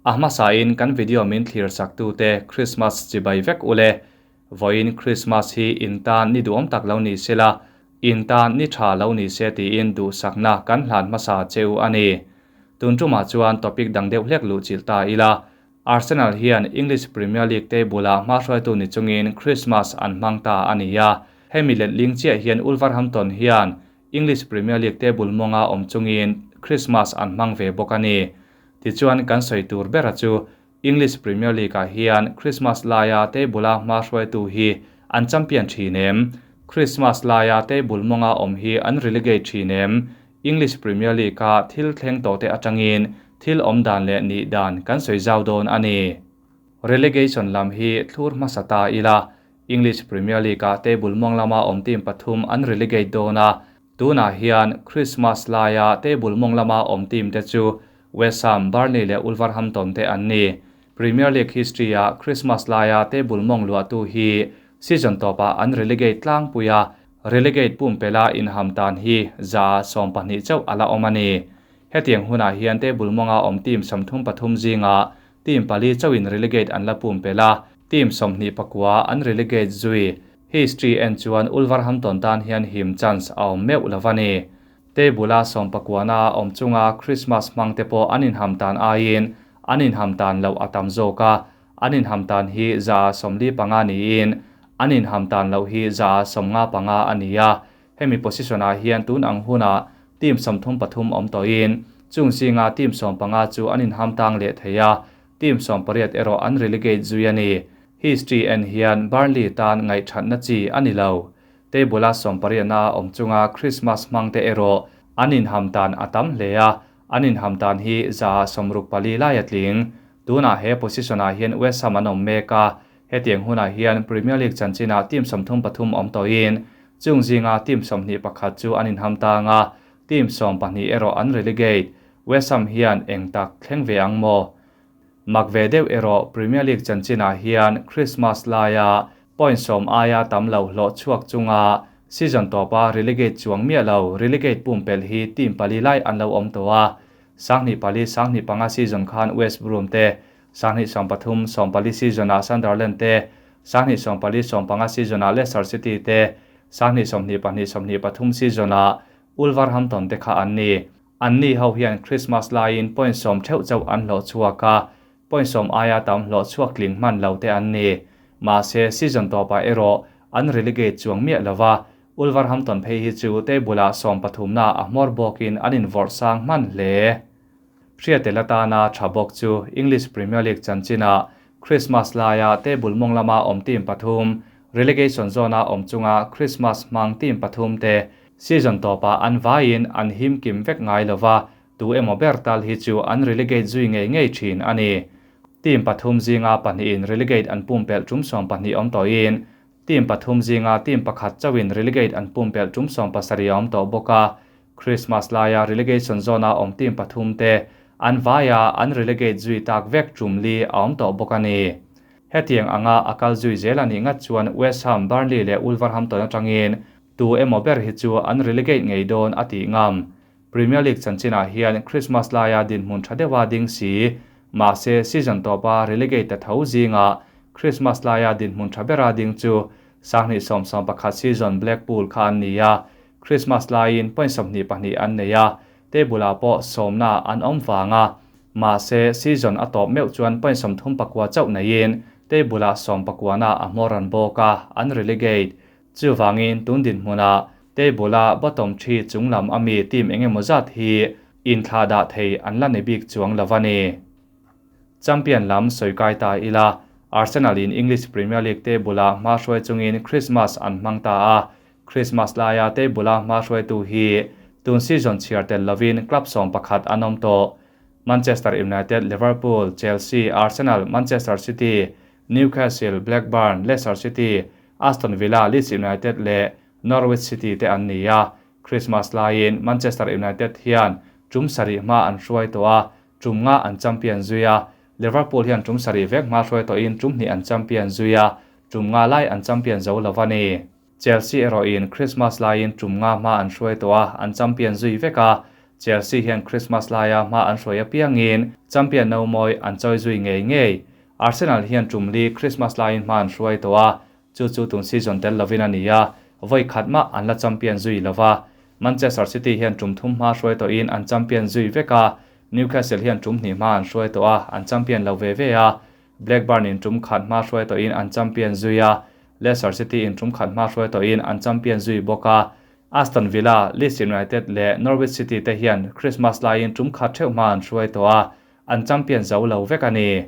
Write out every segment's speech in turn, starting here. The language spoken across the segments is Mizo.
A hmasain kan video min thlir saktute Christmas chibai vek ule. Vawiin Christmas hi in tan ni duhawm tak lo ni sela, in tan ni tha lo ni se tiin duhsakna kan hlan hmasa cheu a ni. Tun tumah chuan topic dang deuh hlek luh chilh ta ila, Arsenal hian English Premier League table-ah hmahruaitu ni chungin Christmas an hmang ta a ni a, hemi letling chiah hian Wolverhampton hian English Premier League table mawnga awm chungin Christmas an hmang ve bawk a ni. Tichuan kan sawi tur bera chu English Premier League-ah hian Christmas laia table-a hmahruaitu hi an champion thin em? Christmas laia table mawnga awm hi an relegate thin em? English Premier League-a thil thleng tawhte atangin thil awm dan leh nih dan kan sawi zau dawn a ni. Relegation lam hi thlur hmasa ta ila, English Premier League-ah table mawng lama awm team pathum an relegate dawn a, tunah hian Christmas laia table mawng lama awm team te chu West Ham, Burnley leh Wolverhampton te an ni. Premier League history-ah Christmas laia table mawng luahtu hi season tawpah an relegate tlangpui a, relegate pumpela inham tan hi 12% chauh a la awm a ni. Hetiang hunah hian table mawnga awm team 33 zingah team pali chauhin relegate an la pumpel a, team 29 an relegate zui. History en chuan Wolverhampton tan hian him chance a awm meuh lo a ni. Table-a 19na awm chunga Christmas hmang te pawh an inham tan aiin an inham tan loh a tam zawk a, an inham tan hi 45% niin an inham tan loh hi 55% a ni a. Hemi position-ah hian tun ang hunah team 33 awm tawhin chung zinga team 15 chu an inham tang leh thei a, team 18 erawh an relegate zui a ni. History en hian Burnley tan ngaihthatna chi a ni lo. Table-a 18na awm chunga Christmas hmang te erawh an inham tan a tam hle a, an inham tan hi 64% lai a tling. Tunah he position-ah hian West Ham an awm mek a, hetiang hunah hian Premier League chanchinah team 33 awm tawhin chung zinga team 21 chu an inham tang a, team 12 erawh an relegate. West Ham hian eng tak thleng ve ang maw? Mak ve deuh erawh Premier League chanchinah hian Christmas laia point 10 aia tam lo hlawh chhuak chunga season tawpa relegate chuang miah lo relegate pumpelh hi team pali lai an lo awm tawh a. 2004-2005 season khan West Brom te, 2013-14 season-ah Sunderland te, 2014-15 season-ah Leicester City te, 2022-23 season-ah Wolverhampton te kha an ni. An ni ho hian Christmas laiin point 10 theuh chauh an hlawh chhuak a, point 10 aia tam hlawh chhuak tling hman lo te an ni. Mahse season tawpah erawh an relegate chuang miah lova, Wolverhampton phei hi chu table-ah 13na a hmawr bawkin an invawrh sang hman hle. Hriatel atana tha bawk chu English Premier League chanchinah Christmas laia table mawng lama awm team pathum, relegation zone-a awm chunga Christmas hmang team pathum te season tawpah an vaiin an him kim vek ngai lova, tu emaw ber tal hi chu an relegate zui ngei ngei thin a ni. Team pathum zinga pahnihin relegate an pumpelh tum 12 awm tawhin, team pathum zinga team pakhat chauhin relegate an pumpelh tum 17 awm tawh bawk a. Christmas laia relegation zone-a awm team pathum te an vaia an relegate zui tak vek tum li a awm tawh bawk a ni. Hetiang anga a kal zui zel a nih ngat chuan West Ham, Burnley leh Wolverhampton atangin tu emaw ber hi chu an relegate ngei dawn a tih ngam. Premier League chanchinah hian Christmas laia dinhmun tha deuha ding si, mahse season tawpa relegate ta tho zinga Christmas laia dinhmun tha bera ding chu 2011 season Blackpool kha an ni a, Christmas laiin point 22 an nei a, table-ah pawh 10na an awm vang a, mahse season a tawp meuh chuan point 39 chauh neiin table-ah 19na a hmawr an bawk a, an relegate. Chuwangin tun dinhmuna table-a bottom 3 chunglam ami team engemaw zat hi inthla dah thei an la ni bik chuang lova ni. Champion lam sawikai ta ila, Arsenal in English Premier League table-ah hmahruai chungin Christmas an hmang ta a, Christmas laia table-a hmahruaitu hi tun season chhiar tel lovin club 11 an awm tawh. Manchester United, Liverpool, Chelsea, Arsenal, Manchester City, Newcastle, Blackburn, Leicester City, Aston Villa, Leeds United leh Norwich City te an ni a. Christmas laiin Manchester United hian tum sarih hma an hruai tawh a, tum nga an champion zui a. Liverpool hian tum sarih vek hma hruai tawhin tum hnih an champion zui a, tum nga lai an champion zo lova ni. Chelsea erawhin Christmas laiin tum nga hma an hruai tawh a, an champion zui vek a. Chelsea hian Christmas laia hma an hruai apiangin champion no mawi an chawi zui ngei ngei. Arsenal hian tum li Christmas laiin hma an hruai tawh a, chu chu tun season tel lovin a ni a, vawi khat mah an la champion zui lova. Manchester City hian tum thum hma hruai tawhin an champion zui vek a, Newcastle hian tum hnih hma an hruai tawh a, an champion lo ve ve a. Blackburn in tum khat hma hruai tawhin an champion zui a, Leicester City in tum khat hma hruai tawhin an champion zui bawk a. Aston Villa, Leeds United leh Norwich City te hian Christmas laiin tum khat theuh hma an hruai tawh a, an champion zo lo vek a ni.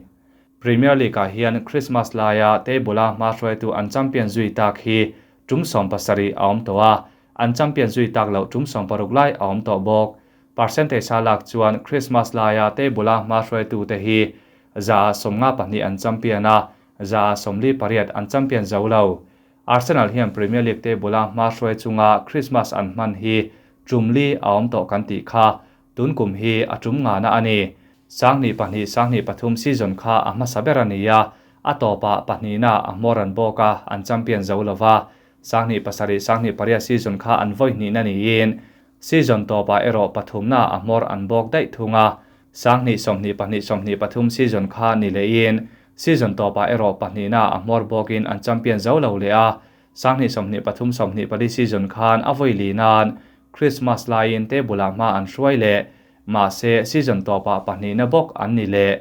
Premier League-ah hian Christmas laia table-a hma hruaitu an champion zui tak hi tum 70 a awm tawh a, an champion zui tak loh tum 60 lai a awm tawh bawk. Percentage a lak chuan Christmas laia table-a hma hruaitute hi 152 an champion a, 48 an champion zo lo. Arsenal hian Premier League table-a hma hruai chunga Christmas an hman hi tum li a awm tawh kan tih kha, tun kum hi a tum ngana a ni. 2002 2003 season kha a hmasa ber a ni a, a tawpah pahnihna a hmawr an bawk a, an champion zo lova. 2007 2008 season kha an vawi hnihna niin, season tawpah erawh pathumna a hmawr an bawk daih thung a, 2022 23 season kha ni lehin, season tawpah erawh pahnihna a hmawr bawkin an champion zo lo leh a, 2023 24 season khan a vawi li nan Christmas laiin table-ah hma an hruai leh, mahse season tawpah pahnihna bawk an ni leh.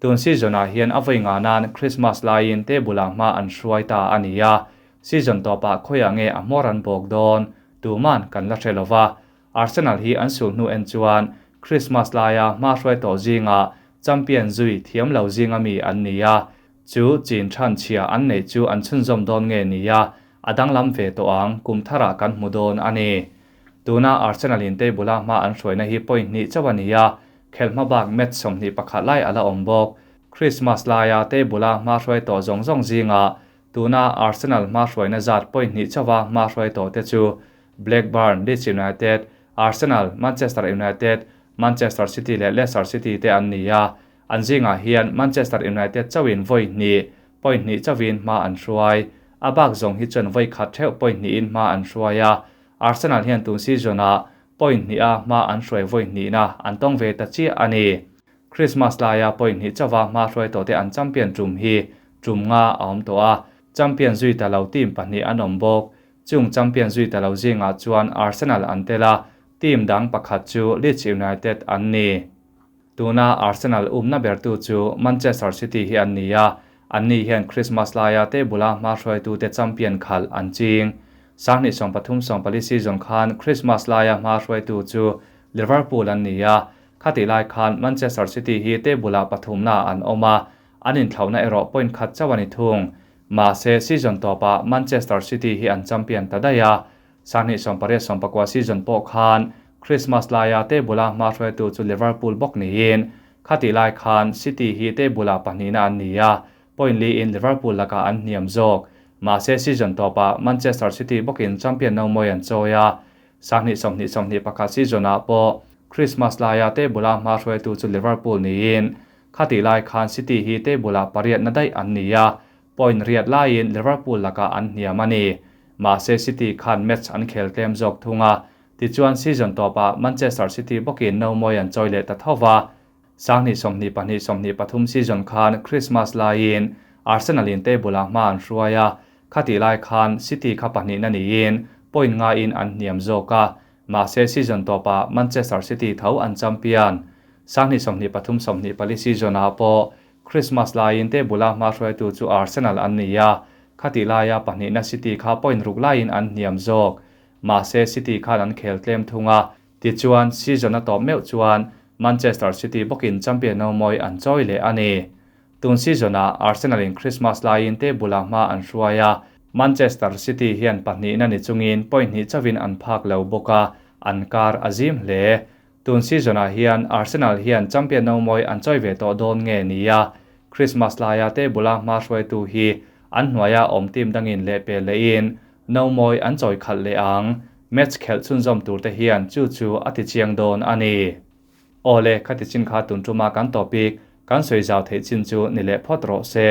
Tun season-ah hian a vawi nga nan Christmas laiin table-ah hma an hruai ta a ni a, season tawpah khawiah nge a hmawr an bawk dawn tuman kan la hre lova. Arsenal hi an sulhnu en chuan Christmas laia hma hruai tawh zingah champion zui thiam lo zinga mi an ni a, chu chin than chhia an nei chu an chhunzawm dawn nge ni a, a danglam ve tawh ang kum tharah kan hmu dawn a ni. Tuna Arsenal in table-a hma an hruaina hi point hnih chauh a ni a, khelh hma bak match 21 lai a la awm bawk. Christmas laia table-a hma hruai tawh zawng zawng zingah tuna Arsenal hma hruaina zat point hnih chauha hma hruai tawh te chu Blackburn, Leeds United, Arsenal, Manchester United, Manchester City leh Leicester City te an ni a, an zingah hian Manchester United chauhin vawi hnih, point hnih chauhin hma an hruai. A bak zawng hi chuan vawi khat theuh point hnihin hma an hruai a, Arsenal hian tun season-ah point hniha hma an hruai vawi hnihna an tawng ve ta chiah a ni. Christmas laia point hnih chauha hma hruai tawh te an champion tum hi tum nga a awm tawh a, champion zui ta lo team pahnih an awm bawk. Chung champion zui ta lo zingah chuan Arsenal an tel a, team dang pakhat chu Leeds United an ni. Tuna Arsenal umna bertu chu Manchester City hi an ni a, an ni hian Christmas laia table-a hma hruaitute champion khalh an ching. 2013 40 season khan Christmas laia hma hruaitu chu Liverpool an ni a, khati lai khan Manchester City hi table-ah pathumna an awm a, an inthlauhna erawh point khat chauh a ni thung. Mahse season tawpah Manchester City hi an champion ta daih a, 2018 49 season pawh khan Christmas laia table-a hma hruaitu chu Liverpool bawk niin, khati lai khan City hi table-ah pahnihna an ni a, point li in Liverpool lakah an hniam zawk. Mahse season tawpah Manchester City bawkin champion no mawi an chawi a, 2020 21 season-ah pawh Christmas laia table-a hma hruaitu chu Liverpool niin, khati lai khan City hi table-ah pariatna daih an ni a, point riat laiin Liverpool lakah an hniam a ni. Mahse City khan match an khel tlem zawk thung a, tichuan season tawpah Manchester City bawkin no mawi an chawi leh ta thova. 2022 23 season khan Christmas laiin Arsenal in table-ah hma an hruai a, khati lai khan City kha pahnihna niin point nga in an hniam zawk a, mahse season tawpah Manchester City tho an champion. 2023 24 season-ah pawh Christmas laiin table-a hma hruaitu chu Arsenal an ni a, khati laia pahnihna City kha point ruk laiin an hniam zawk. Mahse City khan an khel tlem thung a, tichuan season a tawp meuh chuan Manchester City bawkin champion no mawi an chawi leh a ni. Tun season-ah Arsenal in Christmas laiin table-ah hma an hruai a, Manchester City hian pahnihna ni chungin point hnih chauhin an phak lo bawk a, an kar a zim hle. Tun season-ah hian Arsenal hian champion no mawi an chawi ve tawh dawn nge ni a, Christmas laia table-a hma hruaitu hi an hnuaia awm team dangin leh pe lehin no mawi an chawi khalh leh ang. Match khelh chhunzawm tur te hian chu chu a ti chiang dawn a ni. Awle, khati chin kha tun tuma kan topic kan sawi zau theih chin chu ni leh phawt rawh se.